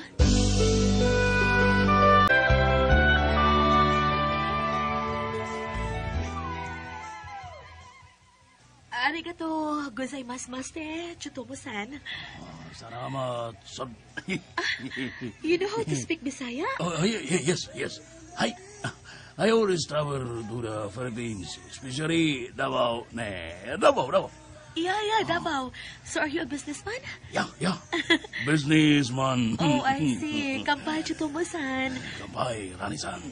Speaker 2: Arigato gozaimasu te, Chutomo-san.
Speaker 5: Salamat. Sab.
Speaker 2: You know how to speak Bisaya?
Speaker 5: Oh, yes. Hi. I always travel to the Philippines, especially Davao. Ne, Davao, Davao.
Speaker 2: Yeah, Davao. So are you a businessman?
Speaker 5: Yeah. Businessman.
Speaker 2: Oh, I see. Kampai, Chutomo-san.
Speaker 5: Kampai, Rani-san.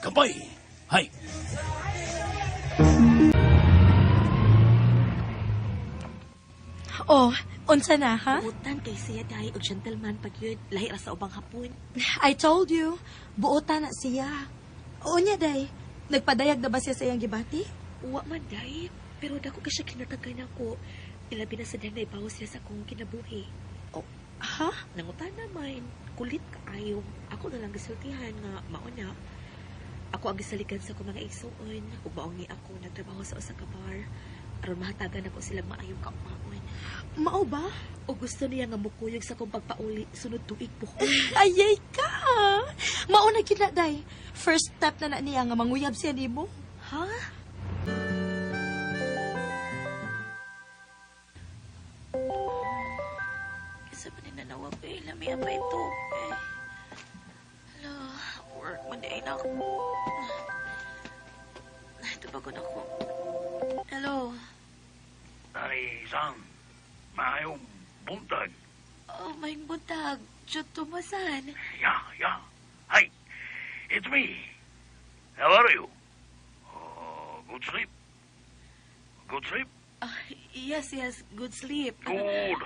Speaker 5: Kampai. Hi.
Speaker 8: Oh, unsa na, ha?
Speaker 2: Buotan kay siya dahil og gentleman pag yun. Lahi ra sa ubang hapon.
Speaker 8: I told you, buotan na siya. Oo niya, day. Nagpadayag na ba siya sa iyang gibati?
Speaker 2: Wa man, day. Pero dako kay siya kinatagay nako. Ilabi na sa diyang naibaw siya sa akong kinabuhi.
Speaker 8: Oh, ha?
Speaker 2: Nangutan naman, kulit kaayo. Ako na lang gisultihan nga mao na. Ako ang gisalikan sa akong mga igsuon ug mao ni ako nagtrabaho sa usa ka bar aron mahatagan ako sila maayong kaumaon.
Speaker 8: Mao ba?
Speaker 2: O gusto niya nga mukuyog sa akong pagpauli sunod tuig buhon.
Speaker 8: Ayay ka! Mao na gid na, day. First step na na niya nga manguyab siya nimo.
Speaker 2: Ha? Isa pa ni nanawag eh. Lami pa ito. Eh. Hala, work man di ay na ako. Tubagon ako. Hello.
Speaker 5: Rani-san, maayong buntag.
Speaker 2: Oh, may buntag. Chutomo-san.
Speaker 5: Yeah. Hi, it's me. How are you? Good sleep? Good sleep?
Speaker 2: Yes, good sleep.
Speaker 5: Good.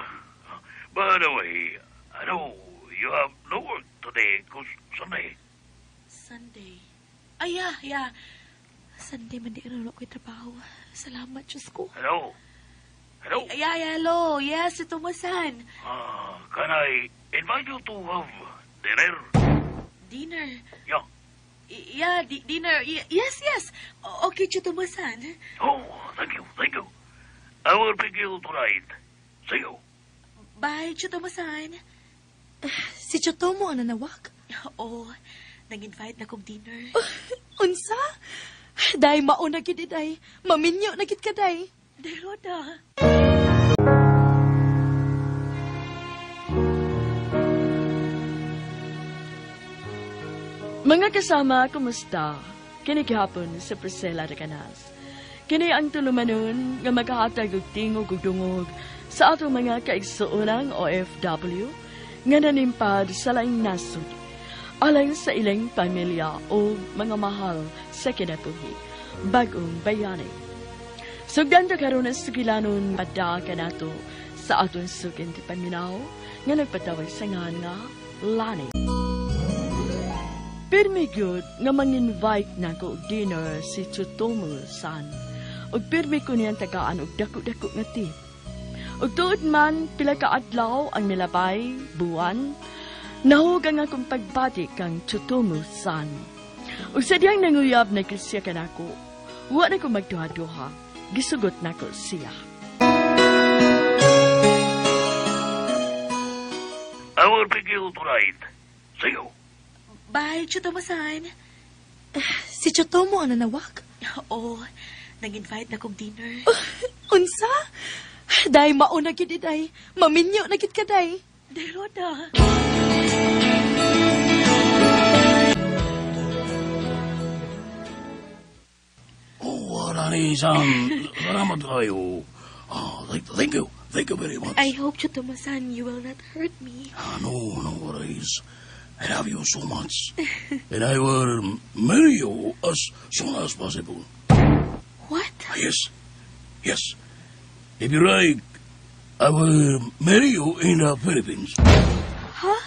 Speaker 5: By the way, I know you have no work today because Sunday.
Speaker 2: Sunday. Ay, yeah. Sunday man di rin ako'y trabaho. Salamat, Diyos ko.
Speaker 5: Hello? Hello?
Speaker 2: Yeah, hello. Yes, Chutomo-san.
Speaker 5: Can I invite you to have dinner?
Speaker 2: Dinner?
Speaker 5: Yeah.
Speaker 2: Yeah, dinner. Yes. Okay, Chutomo-san.
Speaker 5: Oh, thank you. I will pick you tonight. See you.
Speaker 2: Bye, Chutomo-san.
Speaker 8: Si Chutomo ang nanawag?
Speaker 2: Oo. Nang-invite na kong dinner.
Speaker 8: Unsa? Day, mauna gid day. Maminyo na gid ka, day.
Speaker 2: Day, Roda.
Speaker 1: Mga kasama, kumusta? Kini gihapon sa Priscilla Recanas. Kini ang tulumanon nga maghahatag og tingog ug dungog sa atong mga kaigsuonang OFW nga nanimpad sa laing nasod alang sa ilang pamilya o mga mahal sa kinabuhi, bagong bayani. Sugdan ta karon ang sugilanon padda kanato sa atong sukin ti paminaw nga nagpatawag sa ngan nga Lani. Pirmi gyud nga mang-invite nako og dinner si Tsutomu-san. Ug pirmi ko niyang tagaan og dako-dako nga tip. Ug tuod man pila ka adlaw ang milabay, buwan, nahug ang akong pagbati kang Tsutomu-san. Ug sa diyang nanguyab na siya kanako, wa na ko magduha-duha, gisugot nako siya.
Speaker 5: I will pick you tonight. See you.
Speaker 2: Bye, Tsutomu-san.
Speaker 8: Si Tsutomu ang nanawag?
Speaker 2: Oo. Nang-invite na kong dinner.
Speaker 8: Unsa? Day, mauna gid day. Maminyo na gid ka, day.
Speaker 2: Day, Roda.
Speaker 5: Oh, Rani-san, salamat kayo. Thank you. Thank you very much.
Speaker 2: I hope, Tsutomu-san, you will not hurt me.
Speaker 5: No worries. I love you so much. And I will marry you as soon as possible.
Speaker 2: What?
Speaker 5: Yes. Yes. If you like, I will marry you in the Philippines.
Speaker 2: Huh?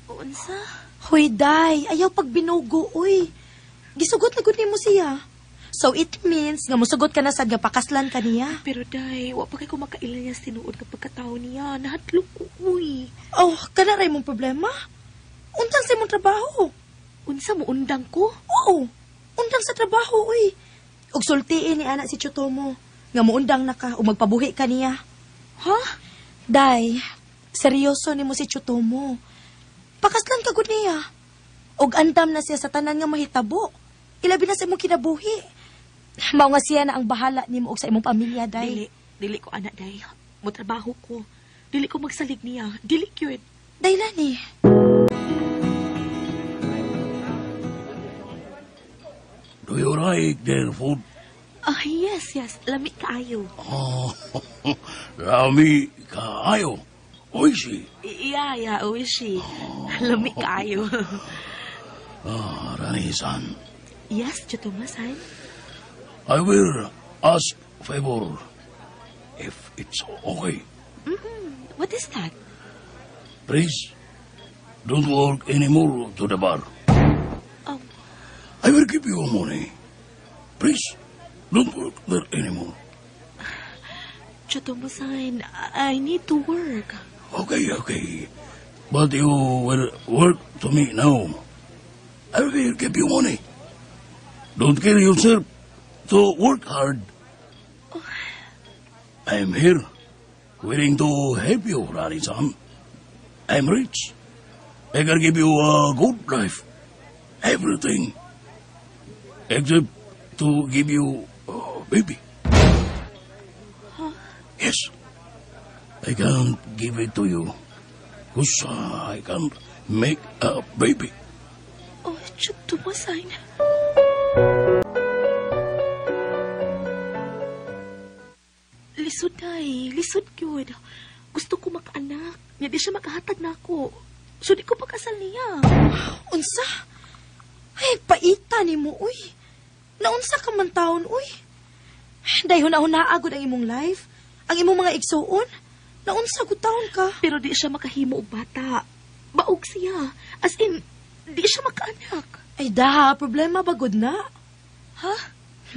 Speaker 2: Unsa?
Speaker 8: Hoy, day. Ayaw pagbinugo, uy. Gisugot na gud nimo siya. So it means nga musugot ka na sad nga pakaslan ka niya.
Speaker 2: Pero day, wa pa kay ko makaila niya sa tinuod nga pagkatawo niya. Nahadlok ko, uy.
Speaker 8: Oh, kana ray mong problema? Untang sa imong trabaho.
Speaker 2: Unsa mo undang ko?
Speaker 8: Oo. Undang sa trabaho, uy. Ug sultiin ni ana si Tsutomu. Nga muundang na ka o magpabuhi ka niya. Ha? Day, seryoso nimo si Chutomo. Pakaslan ka gud niya. Og andam na siya sa tanan nga mahitabo. Ilabi na sa imong kinabuhi. Mao nga siya na ang bahala nimo og sa imong pamilya, Day.
Speaker 2: Dili, dili ko ana, Day. Motrabaho ko. Dili ko magsalig niya. Dili cute.
Speaker 8: Day, Lani.
Speaker 6: Do you like their food?
Speaker 2: Ah, yes, yes. Lami kaayo.
Speaker 6: Oh, lami kaayo. Oishi.
Speaker 2: Yeah, yeah, oishi. Lami kaayo.
Speaker 6: Ah, Rani-san.
Speaker 2: Yes, Chutomo-san.
Speaker 6: I will ask favor if it's okay.
Speaker 2: What is that?
Speaker 6: Please, don't work anymore to the bar.
Speaker 2: Oh.
Speaker 6: I will give you money. Please, don't work there anymore.
Speaker 2: Chutomo-san, I need to work.
Speaker 6: Okay, okay. But you will work to me now. I will give you money. Don't kill yourself to work hard. I am here, willing to help you, Rani-san. I'm rich. I can give you a good life. Everything. Except to give you a baby.
Speaker 2: Huh?
Speaker 6: Yes. I can't give it to you. Because I can't make a baby.
Speaker 2: Oh, Chutomo-san. Lisod, Day. Lisod yun. Gusto ko makaanak. Nga di siya makahatag na ako. So di ko pagkasal niya.
Speaker 8: Unsa? Ay, paita ni mo, uy. Naunsa ka man taon, uy. Dahil huna-huna agod ang imong life, ang imong mga igsuon. Naunsa gud taon ka.
Speaker 2: Pero di siya makahimo og bata. Baog siya. As in, di siya makaanak.
Speaker 8: Ay daha, problema ba gud na?
Speaker 2: Ha?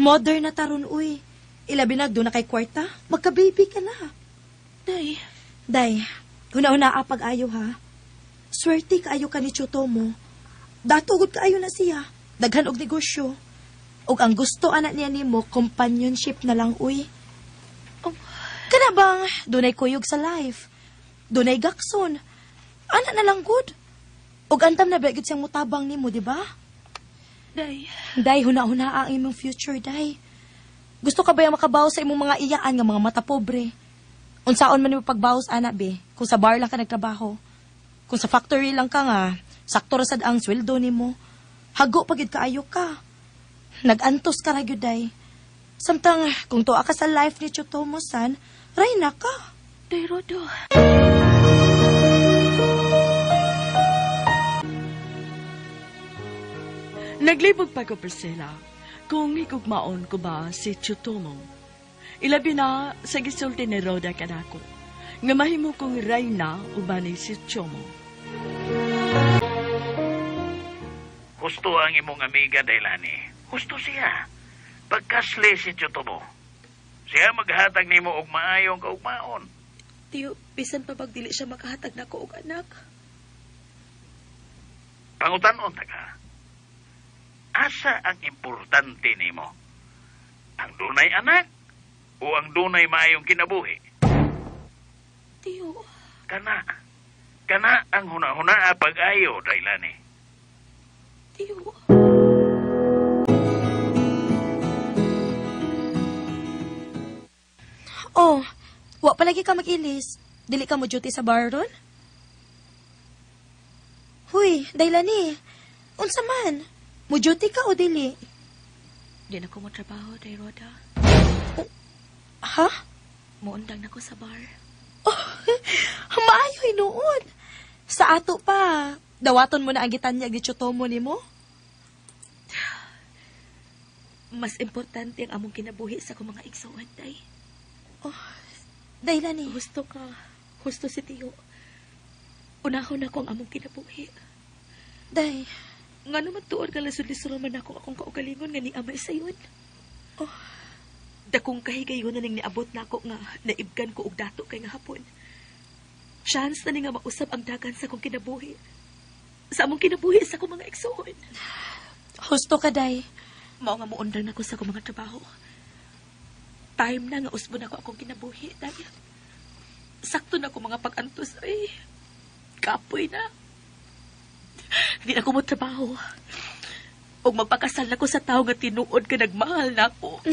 Speaker 8: Modern na taron, uy. Ilabi na doon na kay kwarta, magka-baby ka na.
Speaker 2: Day.
Speaker 8: Day, huna-huna apag ayo ha. Swerte kaayo ka ni Chutomo. Datugod kaayo na siya. Daghan og negosyo. Og ang gusto anak niya nimo, companionship na lang, uy.
Speaker 2: Oh.
Speaker 8: Kana bang dunay kuyog sa life? Dunay gakson. Ana na lang good. Og antam na ba gyud siyang mutabang nimo, di ba?
Speaker 2: Day.
Speaker 8: Day, huna-huna ang imong future, day. Gusto ka ba yung makabaw sa imong mga iyaan nga mga mata pobre? Unsaon man nimo pagbawas, ana be? Kung sa bar lang ka nagtrabaho. Kung sa factory lang ka nga, sakto ra sad ang sweldo nimo. Hago pa gyud kaayo ka. Nag-antos ka ra gyud, day. Samtang kung tuwa ka sa life ni Chutomo-san, ray na ka.
Speaker 2: Day, Rodo.
Speaker 1: Naglibog pa ko, Priscilla, kung higugmaon ko ba si Chutomo. Ilabi na sa gisulti ni Roda kanako, nga mahimo kong reyna uban ni si Chomo.
Speaker 9: Husto ang imong amiga, Dailani. Husto siya. Pagkasli si Chutomo. Siya maghatag nimo og maayong kaugmaon.
Speaker 2: Tiyo, bisan pa pag dili siya makahatag nako og anak.
Speaker 9: Pangutan-on ta ka. Asa ang importante nimo? Ang dunay anak o ang dunay maayong kinabuhi?
Speaker 2: Tiyo.
Speaker 9: Kana. Kana ang huna-huna pag-ayo, Dailani.
Speaker 2: Tiyo.
Speaker 8: Oh, wa palagi ka mag-ilis. Dili ka mo duty sa bar ron? Huy, Dailani. Unsa man? Mo duty ka o dili?
Speaker 2: Di na ko mo trabaho, Day Roda.
Speaker 8: Oh, ha?
Speaker 2: Muundang na ko sa bar.
Speaker 8: Oh, maayo hinuon. Sa ato pa, dawaton mo na ang gitanyag ni Chutomo nimo?
Speaker 2: Mas importante ang among kinabuhi sa akong mga igsuon, Day.
Speaker 8: Oh, Dailani.
Speaker 2: Husto ka. Husto si Tiyo. Unahon ako ang among kinabuhi.
Speaker 8: Day.
Speaker 2: Nga naman tuon nga lisod-lisod man ako akong kaugalingon nga ni amay sayon.
Speaker 8: Oh.
Speaker 2: Dakong kahigayon na ning niabot na ako nga naibgan ko og dato kay nga hapon. Chance na ni nga mausab ang dagan sa akong kinabuhi. Sa among kinabuhi sa akong mga igsuon.
Speaker 8: Husto ka, Day.
Speaker 2: Mao nga muundang nako sa akong mga trabaho. Time na nga usbon ako akong kinabuhi, day. Sakto na ko mga pag-antos, ay. Kapoy na. Hindi na ko mo trabaho. Og magpakasal na ko sa tao nga tinuod ka nagmahal na ako.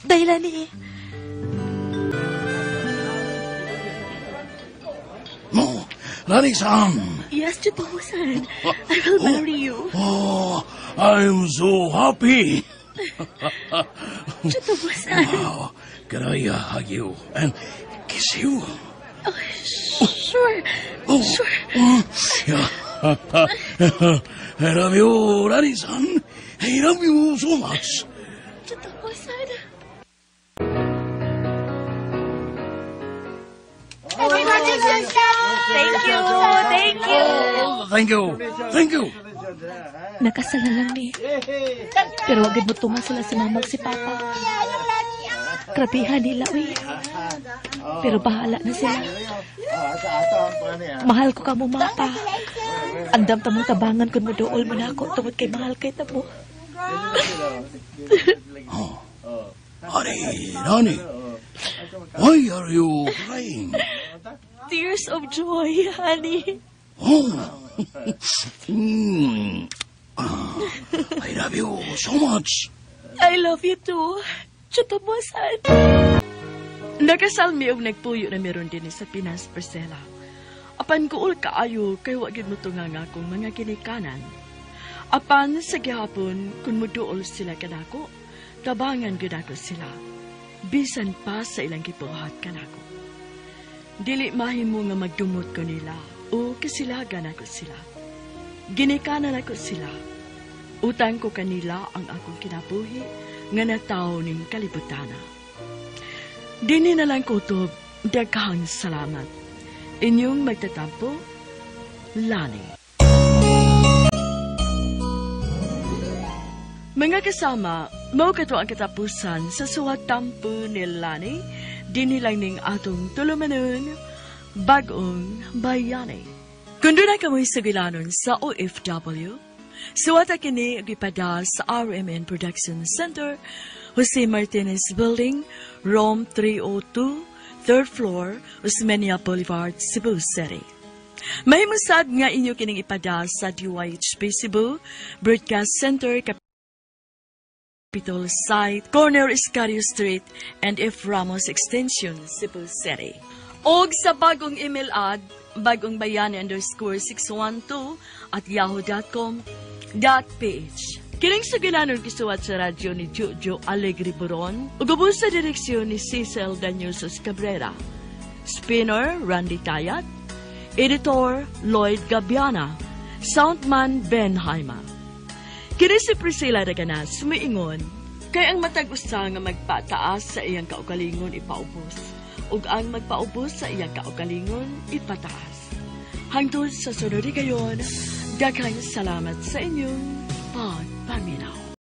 Speaker 8: Day, Lani.
Speaker 6: No, Lani-san.
Speaker 2: Yes, Chitomo-san. I will marry you.
Speaker 6: Oh, I'm so happy.
Speaker 2: Chitomo-san.
Speaker 6: Wow. Can I hug you and kiss you?
Speaker 2: Oh, sure.
Speaker 6: Oh.
Speaker 2: Sure.
Speaker 6: Yeah. I love you, Lani-san. I love you so much.
Speaker 2: Chitomo-san.
Speaker 8: Thank you. Thank you.
Speaker 6: Oh, thank you. Thank you.
Speaker 2: Nakasal na lang ni. Pero wag mo tuman sila si mama ug si papa. Grabehan nila, uy. Pero bahala na sila. Mahal ko kamo, mapa. Andam ta mong tabangan kun moduol mo na ako tungod kay mahal kay tamo.
Speaker 6: Oh. Honey, honey, why are you crying?
Speaker 2: Tears of joy, honey.
Speaker 6: Oh. I love you so much.
Speaker 2: I love you too. Chutomosan.
Speaker 1: Nakasal mi og nagpuyo na meron din sa Pinas, Priscilla. Apan kuul kaayo kay wa gid mo tunga nga akong mga ginikanan. Apan sa gihapon kun moduol sila kanako, tabangan gyud ako sila. Bisan pa sa ilang gibuhat kanako. Dili mahimo nga magdumot ko nila o kasilagan ako sila. Ginikanan ako sila. Utang ko kanila ang akong kinabuhi nga natawo ning kalibutana. Dini na lang kutob, daghang salamat. Inyong magtatampo, Lani. Mga kasama, mao kato ang katapusan sa suwat tampo ni Lani, dinhi lang ning atong tulumanon, Bag-ong Bayani. Kung doon na kamoy sugilanon sa OFW, suwata kini og ipada sa RMN Production Center, Jose Martinez Building, Room 302, 3rd floor, Osmeña Boulevard, Cebu City. Mahimong sad nga inyo kining ipada sa DYHP Cebu, Broadcast Center, Capitol Site, Corner Escario Street, and F. Ramos Extension, Cebu City. Og sa bagong email ad, bagongbayani_612@yahoo.com.ph. Kining sugilanon gisuwat sa radyo ni Jojo Alegre Buron, ug ubos sa direksyon ni Cecil Danyusos Cabrera. Spinner, Randy Tayat. Editor, Lloyd Gabiana. Soundman, Ben Haima. Kini si Priscilla Raganas, miingon, kay ang matag usa nga magpataas sa iyang kaugalingon ipaubos, ug ang magpaubos sa iyang kaugalingon ipataas. Hangtod sa sunod higayon, daghang salamat sa inyong pagpaminaw.